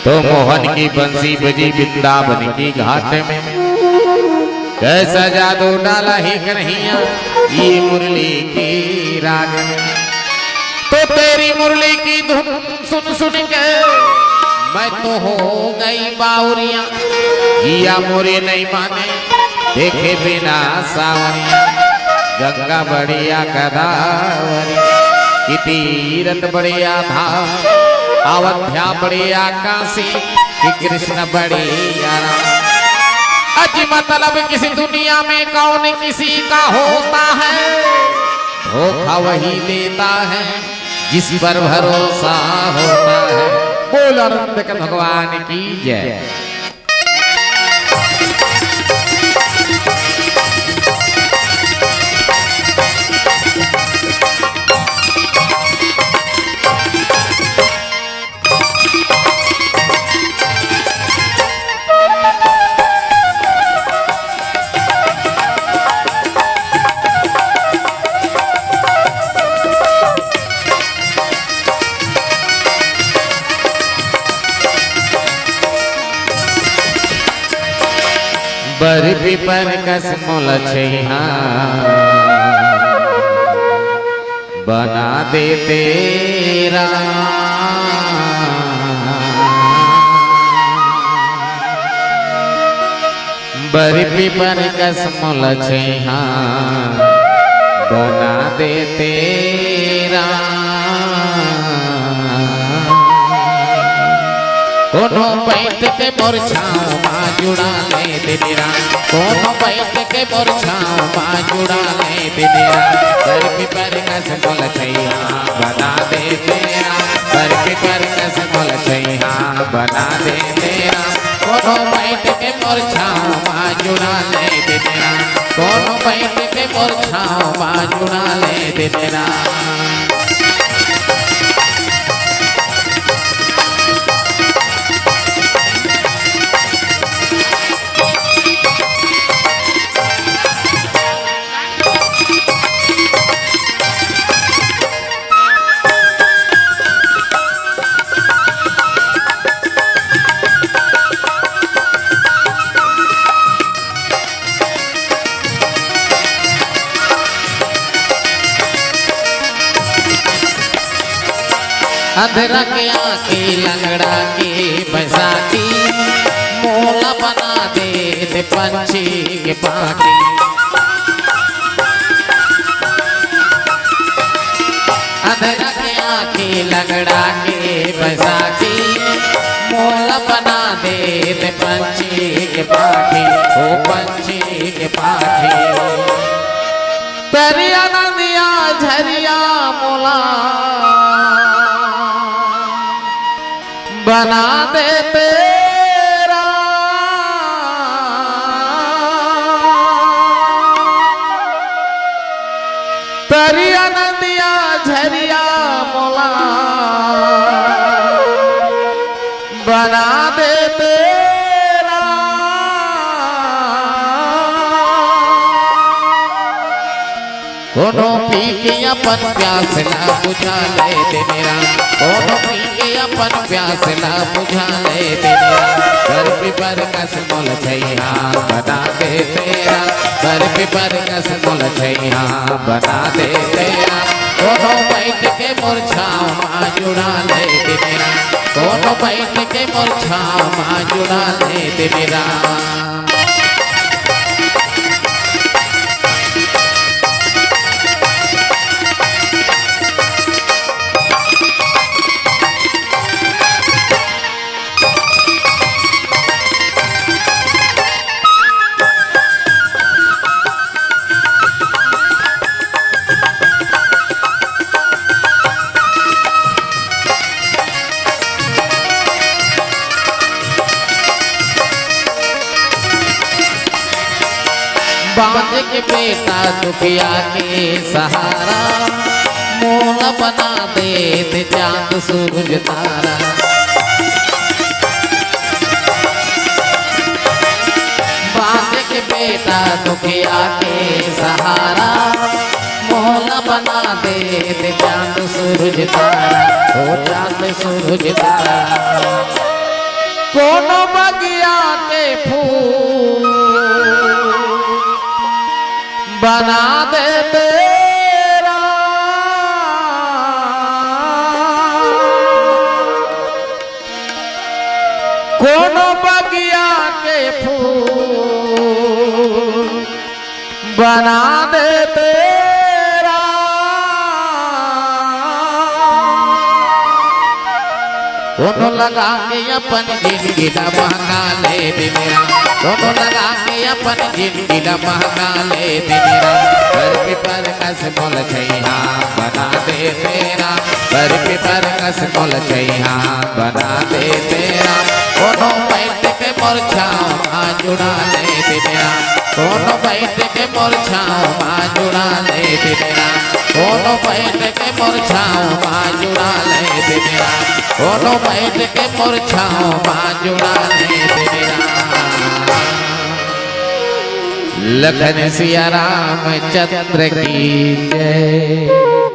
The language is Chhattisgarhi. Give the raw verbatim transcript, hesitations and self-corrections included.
तो मोहन की बंसी बजी वृंदावन की घाट में, कैसा जादू डाला है कन्हैया ये मुरली की राग में। तो तेरी मुरली की धुन सुन सुन के मैं तो हो गई बावरिया, जिया मोरे नहीं माने, देखे बिना सावरिया। गंगा बढ़िया गोदावरी, कि तीरथ बढ़िया धाम, अवध्या बढ़िया काशी, कि कृष्ण बढ़िया राम। अजी मतलब किसी दुनिया में कौन किसी का होता है, धोखा वही देता है जिस पर भरोसा होता है। बोल आनंद के भगवान की जय। बर पीपर कस मोला छइहां बना दे तेरा। बर पीपर कस मोला छइहां बना दे तेरा। कोनो बइठ के मोर छांव मा जुड़ा ले दे तेरा, कोनो बइठ के मोर छांव मा जुड़ा ले दे तेरा। बर पीपर कस मोला छइहां बना दे तेरा, बर पीपर कस मोला छइहां बना दे तेरा। कोनो बइठ के मोर छांव मा जुड़ा ले दे तेरा, कोनो बइठ के मोर छांव मा जुड़ा ले दे तेरा। अंधरा के आंखी, लंगड़ा के बैसाखी, मोला बना दे दे पंछी के पाखी। अंधरा के आंखी, लंगड़ा के बैसाखी, मोला बना दे दे पंछी के पाखी, ओ पंछी के पाखी। तरिया नदिया झरिया मोला बना दे तेरा। तरिया नदिया झरिया मोला बना दे तेरा। कोनो पी के अपन प्यास ला बुझा ले दे मेरा, कोनो पी के अपन प्यास ला बुझा ले दे मेरा। बर पीपर कस मोला छइहां बना दे तेरा, बर पीपर कस मोला छइहां बना दे तेरा। कोनो बइठ के मोर छांव मा जुड़ा ले दे मेरा, कोनो बइठ के मोर छांव मा जुड़ा ले दे मेरा। बांझ के बेटा दुखिया के सहारा, मोला बना दे दे चांद सूरज तारा। बांझ के बेटा दुखिया के सहारा, मोला बना दे दे चांद सूरज तारा, ओ चांद सूरज तारा। कोनो बगिया के फूल बना दे तेरा। कोनो बगिया के फूल बना दे तेरा। कोनो लगा के अपन जिंदगी ला महका ले दे मेरा, कोनो लगा के अपन जिंदगी ला महका ले दे मेरा। बर पीपर कस मोला छइहां बना दे तेरा, बर पीपर कस मोला छइहां बना दे तेरा। कोनो बइठ के मोर छांव मा जुड़ा ले दे मेरा, कोनो बइठ के मोर छांव मा जुड़ा ले दे मेरा, कोनो बइठ के मोर छांव मा जुड़ा ले दे मेरा, कोनो बइठ के मोर छांव मा जुड़ा ले दे मेरा। लखन सिया रामचंद्र की जय।